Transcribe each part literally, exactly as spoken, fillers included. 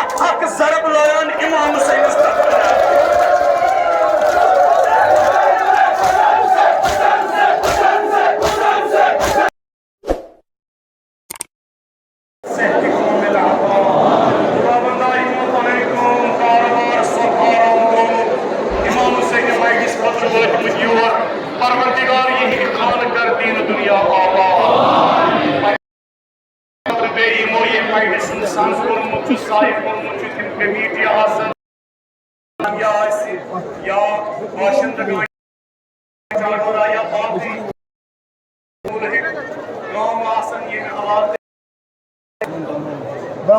اکھ ضرب لایان امام حسینس تخت۔ صحت کامل عطا۔ خداوندا، یِمو پنٕنۍ کٲم کاروبار سۄکھ آرام ترٛوومُت، امام حسین مجلس خٲطرٕ وٲتمٕتۍ یور۔ پروردگار، یِہنٛدِ خانہٕ کر دین دنیا آباد۔ بیٚیہِ یِمو ییٚمہِ مجلسہِ ہُنٛد سنٛز کوٚرمُت چھُ، سایہِ کوٚرمُت چھُ، تِم کمیٹی آسن یا آسہِ یا باشندٕ چارورایا باقٕے گام آسن ییٚمہِ علاقہٕ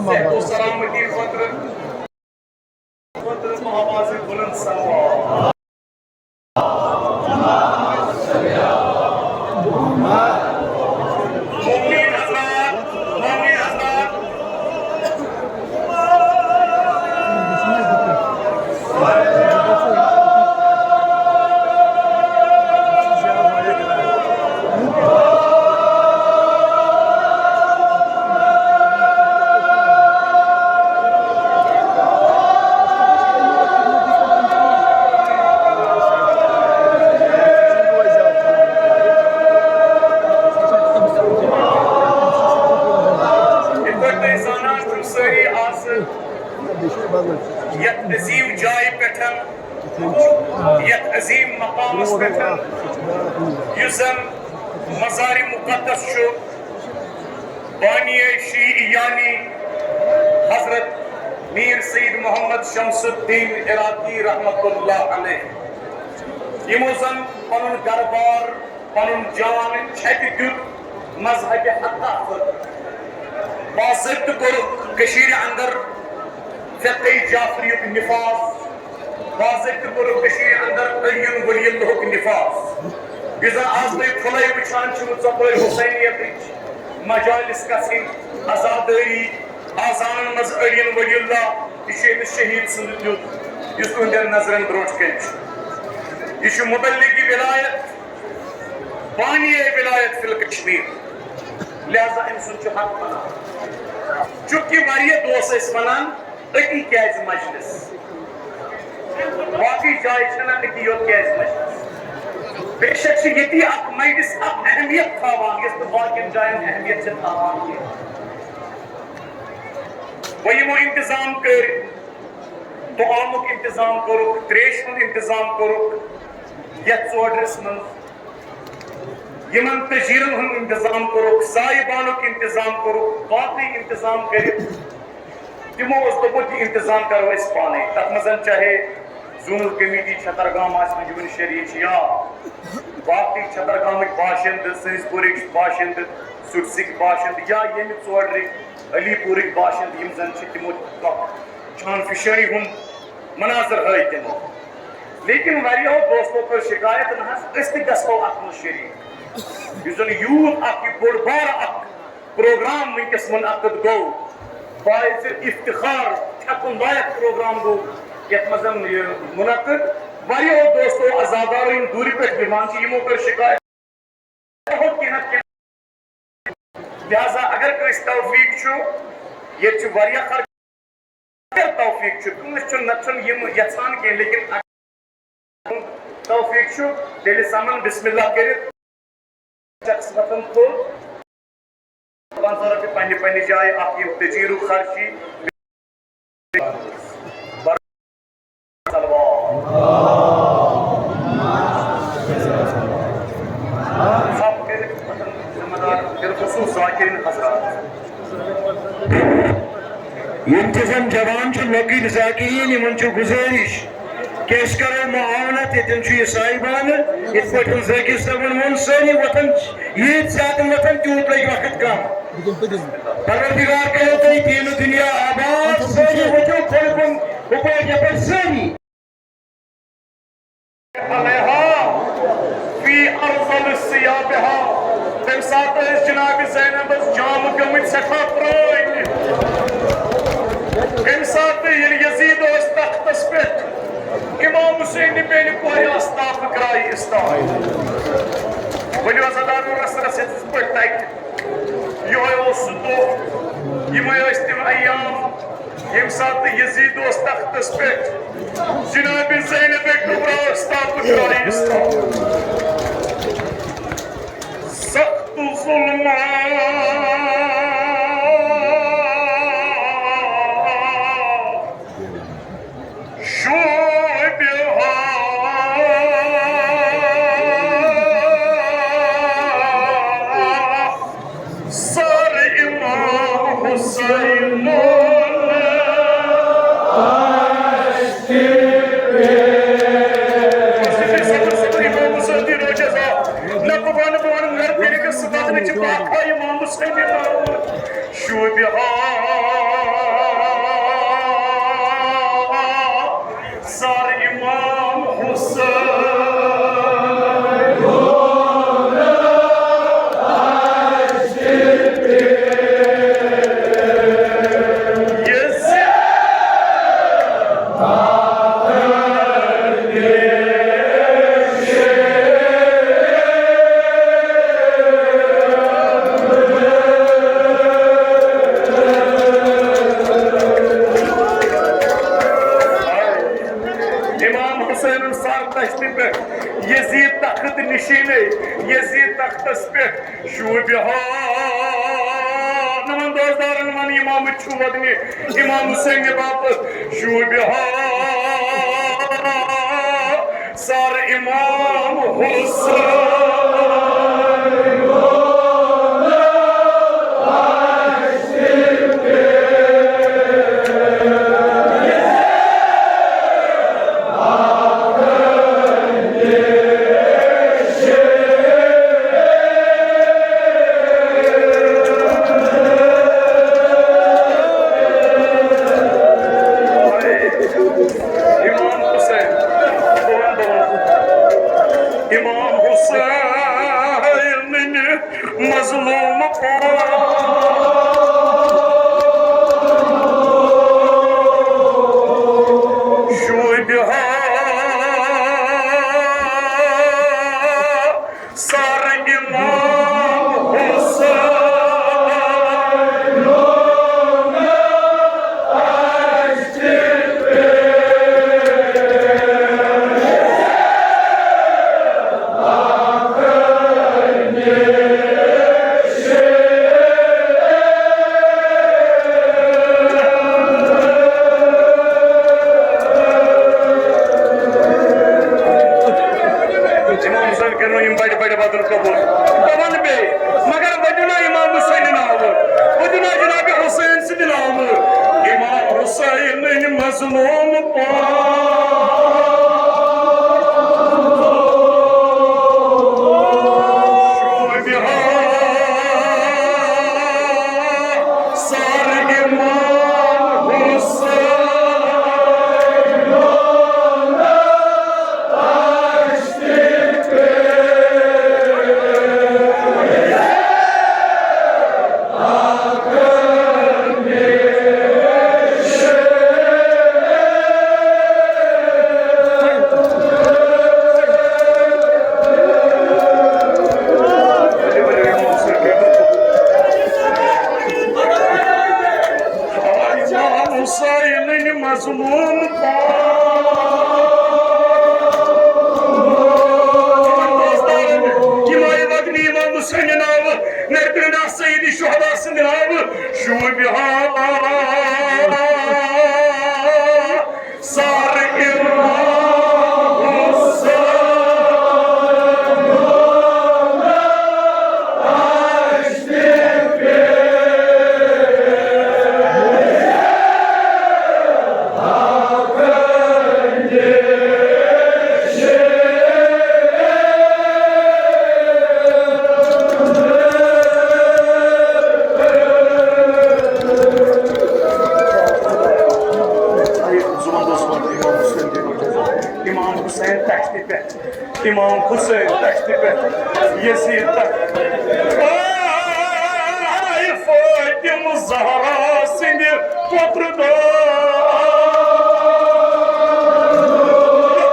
صحت و سلامتی خٲطرٕ، خٲطرٕ آوازِ بلند سلام۔ مومنین حضرات، مومنین حضرات، یِتھ پٲٹھۍ تُہۍ زانان چھِو سٲری آز، یتھ عظیم جایہِ پٮ۪ٹھ، یتھ عظیم مقامس پٮ۪ٹھ، یُس زن مزار مقدس چھُ، بانی شیعیانی حضرت میر سید محمد شمس الدین عراقی رحمت اللہ علیہ، یِمو زن پنُن گرٕ بار، پنُن جان چھکہِ دیُت مذہبِ حقہ خٲطرٕ۔ باضٲبطہٕ کوٚرُکھ کٔشیٖرِ اندر فقہ جعفریُک نفاذ، باضٲبطہٕ کوٚرُکھ کٔشیٖرِ اندر علی ولی اللہُک نفاذ۔ یُس زن آز تُہۍ پھُلے وٕچھان چھِو ژۄپٲرۍ حسینیتٕچ مجالس گژھٕنۍ، عزادٲری، آذانن منٛز علی ولی اللہ، یہِ چھُ أمِس شہیٖد سُنٛد دیُت، یُس تُہنٛدٮ۪ن نظرن برونٛٹھ کنہِ چھُ۔ یہِ چھُ مبلغ ولایت، بانی ولایت فی الکشمیر، لہذا أمۍ سُنٛد چھُ حق بنان۔ چونکہ واریاہ دوس ٲسۍ ونان، أتی کیازِ مجلس؟ باقٕے جایہِ چھنہ أتی یوت کیازِ مجلس؟ بے شک چھِ ییٚتی اکھ مجلس اکھ اہمیت تھاوان، یۄس نہٕ باقین جاین اہمیت چھِ تھاوان کینٛہہ۔ وۄنۍ یِمو انتظام کٔرۍ، طعامُک انتظام کوٚرُکھ، تریش ہُنٛد انتظام کوٚرُکھ یتھ ژوڈرِس منٛز، یِمن تجیرن ہُنٛد انتظام کوٚرُکھ، سایہِ بانُک انتظام کوٚرُکھ، باقٕے انتظام کٔرِتھ تِمو اوس دوٚپمُت، یہِ انتظام کرو أسۍ پانے۔ تتھ منٛز چاہے زونل کمیٹی چھترگام آسہِ، انجمن شریف یا باقٕے چھترگامٕکۍ باشندٕ، سٲنِس پورٕکۍ باشندٕ، سُرسٕکۍ باشندٕ یا ییٚمہِ ژوڈرٕکۍ علی پورٕکۍ باشندٕ، یِم زن چھِ، تِمو چھان فشٲنی ہُنٛد مناظر ہٲوۍ تِمو۔ لیکن واریاہو دوستو کٔر شکایت، نہ حظ، أسۍ تہِ گژھو اتھ منٛز شریک۔ یُس زن یوٗت اکھ یہِ بوٚڑ بارٕ اکھ پروگرام وٕنکیٚس منعقد گوٚو، باعث افتخار، چھکُن لایق پروگرام گوٚو یتھ منٛز زن یہِ منعقد۔ واریاہو دوستو، عزادارو، یِم دوٗرِ پٮ۪ٹھ یِوان چھِ، یِمو کٔر شکایت۔ بہت کینٛہہ نتہٕ کینٛہہ لہذا اگر کٲنٛسہِ توفیق چھُ، ییٚتہِ چھِ واریاہ خرچہٕ، اگر توفیق چھُ، کٲنٛسہِ چھُنہٕ، نتہٕ چھُنہٕ یِم یژھان کینٛہہ، لیکن اگر توفیق چھُ، تیٚلہِ سمن بسم اللہ کٔرِتھ چیکس وۄتھان تھوٚد، پنٛژاہ رۄپیہِ پننہِ پننہِ جایہِ، اکھ یِم تجیٖرُک خرچی، صلوات۔ ذمہ دار بالخصوص ذاکرین حضرات۔ یِم تہِ زن جوان چھِ، لۄکٕٹۍ ذاکرین، یِمن چھِ گُزٲرِش کہِ أسۍ کرو معاونت، ییٚتٮ۪ن چھُ یہِ صاحبانہٕ، یِتھ پٲٹھۍ ذٲکر صٲبن ووٚن، سٲری وۄتھان، ییٖتۍ زیادٕ وۄتھان، تیوٗت لگہِ وقت کم۔ پروردگار کرو تۄہہِ دیٖنہٕ دُنیا آباد، سٲری ؤتھِو کھوٚل کُن، ہُپٲرۍ یپٲرۍ سٲری۔ علیہا فی ارذل ثیابہا۔ تَمہِ ساتہٕ ٲسۍ جناب زینبس جامہٕ گٔمٕتۍ سٮ۪ٹھاہ پرٛٲنۍ۔ تَمہِ ساتہٕ ییٚلہِ یزید اوس تختس پٮ۪ٹھ، امام حسین بیٚنہِ کورِ آستافہٕ کرایہِ استعمال۔ ؤلِو حضرات، رس رس یِتھ پٲٹھۍ تَتہِ۔ یِہوٚے اوس سُہ دۄہ، یِمَے ٲسۍ تِم ایام۔ ییٚمہِ ساتہٕ یزید اوس تختس پٮ۪ٹھ، جناب زینب کبریٰ ٲس تابوت ترٛایہِ اسلام۔ سخت ظلم شوبہِ ہا سر امام حسین۔ صبر، صبر، امام حسین دی روزہ۔ نہ بہٕ وَنہٕ، بہٕ وَنہٕ، مگر پیرِ گژھِ بدنٕچ پاک ہا امام حسین۔ شوبہِ ہا سر امام حسین۔ امام حسین سر تشتہِ پٮ۪ٹھ، یزید تخت نشینے، یزید تختس پٮ۪ٹھ۔ شوبہِ ہا، نمن دوستدارن ون امام چھُ ودنہِ، امام حسین باپتھ۔ شوبہِ ہا سر امام حسین۔ امام حسین، امام حسین مظلوم پان۔ شوبہِ ہا سر امام حسین۔ امام حسین کٔرِو یِم بڑِ بڑِ بدل قبول۔ بہٕ وَنہٕ بیٚیہِ، مگر ؤنِو نا امام حسین ناوٕ، ؤنِو نا جناب حسین سٕنٛدِ ناوٕ۔ امام حسین مظلوم پان۔ شوبہِ ہا سر امام حسین۔ امام حسین مظلوم پان۔ دوستان، یِم آیہِ وَدنہٕ امام حسین ناوٕ، نرِ پِرٛنٛڈا سید شہدا سٕنٛدِ ناوٕ، شوٗبہِ ہا سر امام حسین۔ امام حسین تشتہِ پٮ۪ٹھ، امام حسین تشتہِ پٮ۪ٹھ، یزید تشتہِ پٮ۪ٹھ۔ آے فاطمہ زہرا سٕنٛدِ پُترٕ دار۔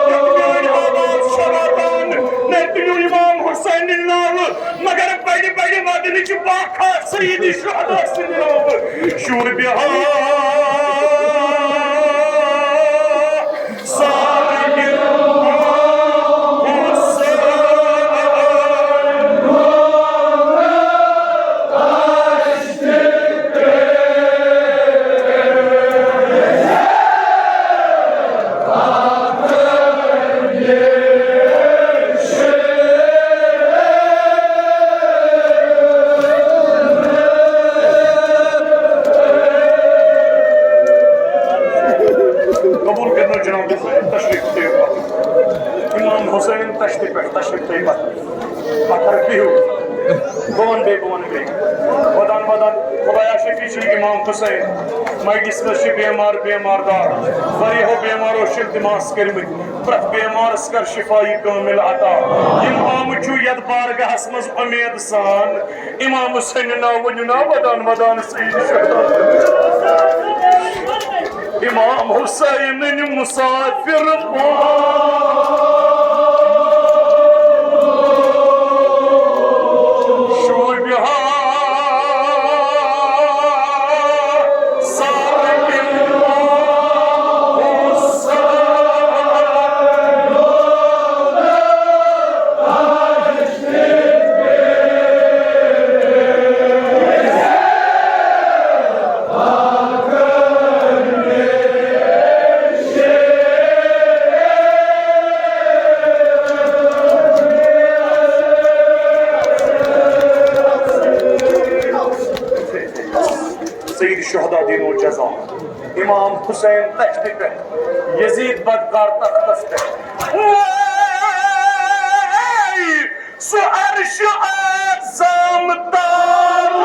یتھ پٮ۪ٹھ میٲنۍ آواز چھےٚ واتان، مےٚ تُلِو امام حسین ناوٕ، مگر بڑِ بڑِ وَدنٕچ پاکھا سید شہدا سٕنٛدِ ناوٕ۔ شوٗبہِ ہا جناب، تشریف تھٲیِو پتہٕ۔ امام حسین تشتہِ پٮ۪ٹھ تشریف تھٲیِو پتہٕ۔ پتھر بِہِو۔ بہٕ وَنہٕ بیٚیہِ، بہٕ وَنہٕ بیٚیہِ۔ ودان ودان، خدایا شفیع چھُ امام حسین۔ مجلس منٛز چھِ بیمار، بیمار دار۔ واریاہو بیمارو چھِ التماس کٔرمٕتۍ۔ پرٛٮ۪تھ بیمارس کر شفای کامل عطا۔ یِم آمٕتۍ چھِو یتھ بارگاہس منٛز اُمید سان۔ امام حسین ناو ؤنِو نا، ودان ودان سید شہدا۔ امام حسین مسافر پان شوبہِ ہا سارٕ امام حسین۔ سید شہدا دینو جزا۔ امام حسین تشتہِ پٮ۪ٹھ، یزید بدکار تختس پٮ۪ٹھ۔ سُہ عرش اعظم تام۔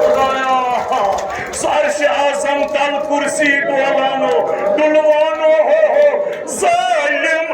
خدایا، سُہ عرشِ اعظم تل کرسی ڈولانو، ڈُلوانو ہو ہو، ظٲلِم۔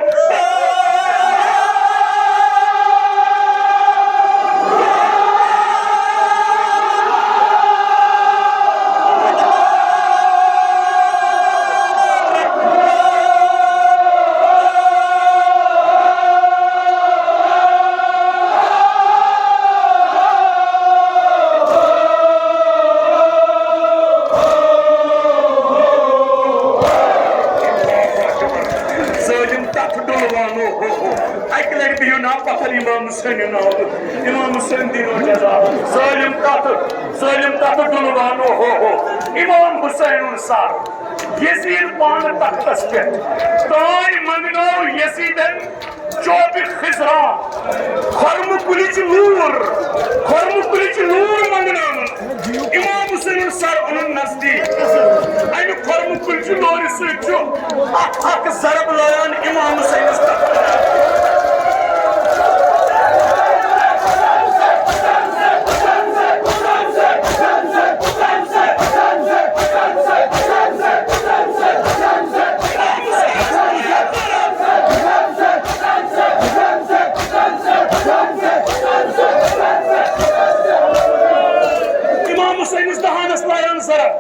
ظٲلِم تتھ ڈُلوانو ہو ہو۔ اکہِ لٹہِ بِہِو نا پتھر امام حسین ناو۔ امام حسین دِنو جزا۔ ظٲلِم تتھ، ظٲلِم تتھ ڈُلوانو ہو ہو۔ امام حسین سر۔ یزید پانہٕ تختس پٮ۪ٹھ۔ تانۍ منٛگنٲو یزیدن چوبہِ خضرا، خرمہٕ کُلِچ لوٗر، خرمہٕ کُلِچ لوٗر منٛگنٲوٕن۔ امام حسینن سر اوٚنُن نزدیٖک۔ امہِ خرمہٕ کُلچہِ لورِ سۭتۍ چھُ اکھ اکھ ضرب لایان امام حسینس تختس۔ امام حسینس دہانس لایان ضرب،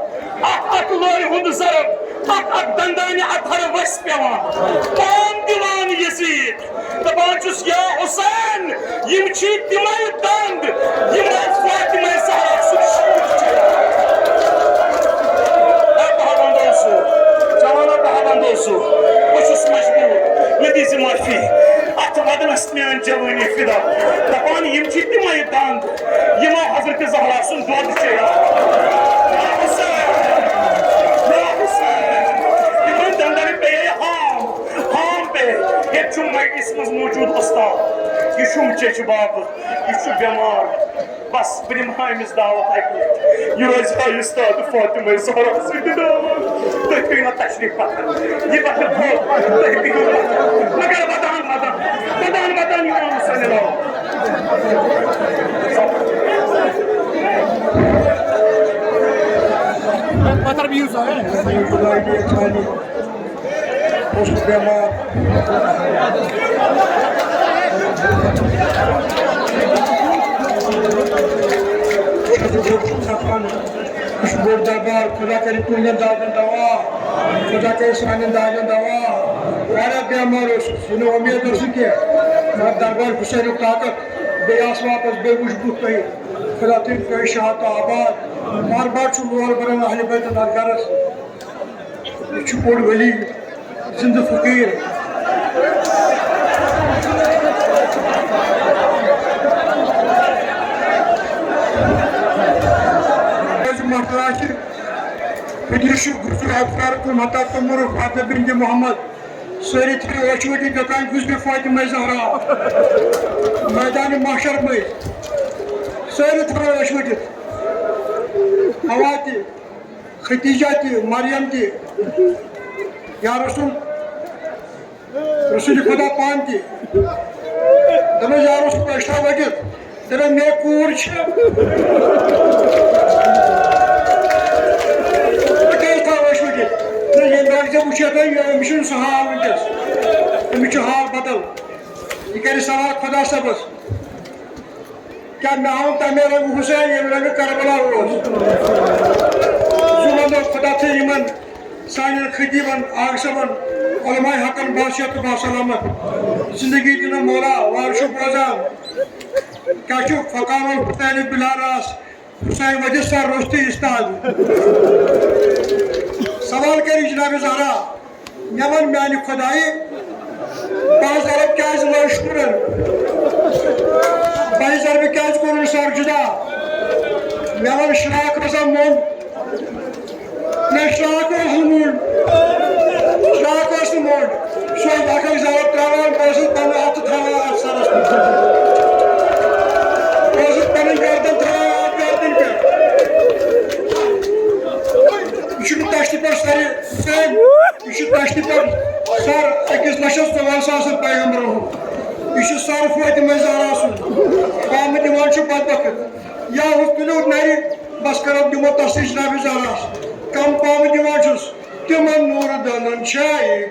اکھ اکھ لورِ ہُنٛد ضرب، اکھ اکھ دندانہِ اطہر ؤسۍ پٮ۪وان۔ پان دِوان یزید، دپان چھُس، یا حسین، یِم چھی تِمے دند، یِمو فاطمہ زہرا سُنٛد شوٗر چھُ۔ اے بہا بندو سُہ، جوانا بہا بندو سُہ، بہٕ چھُس مجبوٗر، مےٚ دِژ معٲفی۔ اتھ ودنس میٲنۍ جوٲنی فدا۔ دپان، یِم چھی تِمے دند، یِمو حضرت زہرا سُنٛد دۄد چیٚیو۔ یا حسین، یا حسین۔ یِمن دندن پیٚیے ہام، ہام پیٚیے۔ ییٚتہِ چھُ مجلسہِ منٛز موجود استاد، یہِ چھُم چیٚچہِ بابہٕ، یہِ چھُ بٮ۪مار۔ بس، بہٕ دِمہٕ ہا أمِس دعوت اَکہِ لٹہِ۔ یہِ روزِ ہا استاد فاطمہ زہرا سٕنٛدِ ناوٕ۔ تُہۍ کٔرِو مےٚ تشریف پتھر۔ یہِ پتھر تھوٚو۔ تُہۍ بِہِو پتھر۔ مگر ودان، ودان، ودان، ودان، یہِ آو سانہِ ناوٕ۔ پتھر بِہِو سا۔ اوس بٮ۪مار۔ یہِ چھُ بوٚڑ دربار، خۄدا کَرِ تُہٕنٛدٮ۪ن دادٮ۪ن دوا، خۄدا کَرِ سانٮ۪ن دادٮ۪ن دوا۔ واریاہ بٮ۪مار اوسُس، یہِ نہٕ اُمید ٲس نہٕ کینٛہہ، مگر دربار حُسینُک طاقت، بیٚیہِ آس واپس، بیٚیہِ وٕچھ بہٕ تۄہہِ، خۄدا تھٲیِن تۄہہِ شاد تہٕ آباد، بار بار چھُ لول بَران اہلِ بیتَن اَتھ گَرَس۔ یہِ چھُ بوٚڑ ؤلی، زِندٕ فقیٖر۔ خدرِ چھُ گُزر ابصار کُن ہتا توٚمُر فاطمہ بنت محمد۔ سٲری تھٲیِو أچھ ؤٹِتھ، یوٚتام گُزرِ فاطمہ زہرا میدانِ محشر منٛز۔ سٲری تھٲیِو أچھ ؤٹِتھ۔ حوا تہِ، خدیجہ تہِ، مریم تہِ۔ یا رسول، رسول خدا پانہٕ تہِ۔ دوٚپمَس، یا رسول، أچھ تھاو ؤٹِتھ۔ دَپان، مےٚ کوٗر چھِ۔ بہٕ کیٛازِ تھاوٕ أچھ مُجہِ؟ نہ، ییٚمہِ رنٛگہٕ ژےٚ وٕچھتھ، یہِ، أمِس چھُنہٕ سُہ حال وٕنۍکٮ۪س۔ أمِس چھُ حال بدل۔ یہِ کَرِ سوال خۄدا صٲبَس۔ کیٛاہ مےٚ آو تَمے رنٛگہٕ حُسین، ییٚمہِ رنٛگہٕ کربلا اوس؟ زُمَن دوٚپ، خۄدا تھٲیِن یِمَن سانٮ۪ن خطیٖبَن، آغا صٲبَن، علماء حقَن باصحت تہٕ باسلامت۔ زندگی دِنَن مولا، وارٕ چھُ بوزان۔ کیٛاہ چھُ فقام الحسین بلا راس؟ حسین وجہ سر روشتی استاد۔ سوال کری جناب زہرا، مےٚ وَن میانہِ خۄدایہِ، بہٕ حظ عرب کیٛازِ لٲج شُرن؟ بہٕ حظ عربہِ کیٛازِ کوٚرُن سر جُدا؟ مےٚ وَن شراک رضا موٚنٛڈ۔ نہ، شراک اوس نہٕ موٚنٛڈ۔ شراک اوس نہٕ موٚنٛڈ۔ سُہ اوس اکھ اکھ زرب ترٛاوان، بہٕ اوسُس پنُن اَتھٕ تھاوان اَتھ سرَس پٮ۪ٹھ۔ بہٕ اوسُس پنٕنۍ گردن تھاوان اَتھ گردنہِ پٮ۪ٹھ۔ یہِ چھُنہٕ تشتہِ پٮ۪ٹھ سرِ حسین، یہِ چھُ تشتہِ پٮ۪ٹھ سر أکِس لَچھَس ژۄوُہَن ساسَن پیغمبرَن ہُنٛد۔ یہِ چھُ سر فاطمہ زہرا سُنٛد۔ پامہٕ دِوان چھُ بدبخت۔ یا ہُتھ تُلِو نَرِ، بس کرو دِمو تصدیٖق جناب زہراہَس۔ کم پامہٕ دِوان چھُس، تِمن نوٗرٕ دانن چھے۔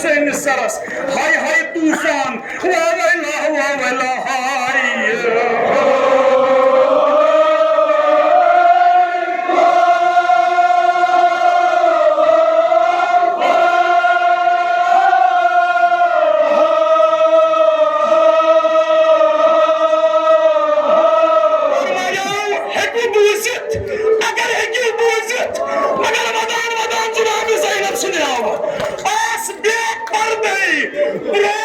سٲنِس سرس۔ ہاے ہاے طوفان، وا ویلا، وا ویلا، ہاے۔ ہیٚکِو بوٗزِتھ، اگر ہیٚکِو بوٗزِتھ، مگر ودان ودان جناب زینب سٕنٛدِ ناوٕ آس بے پردے۔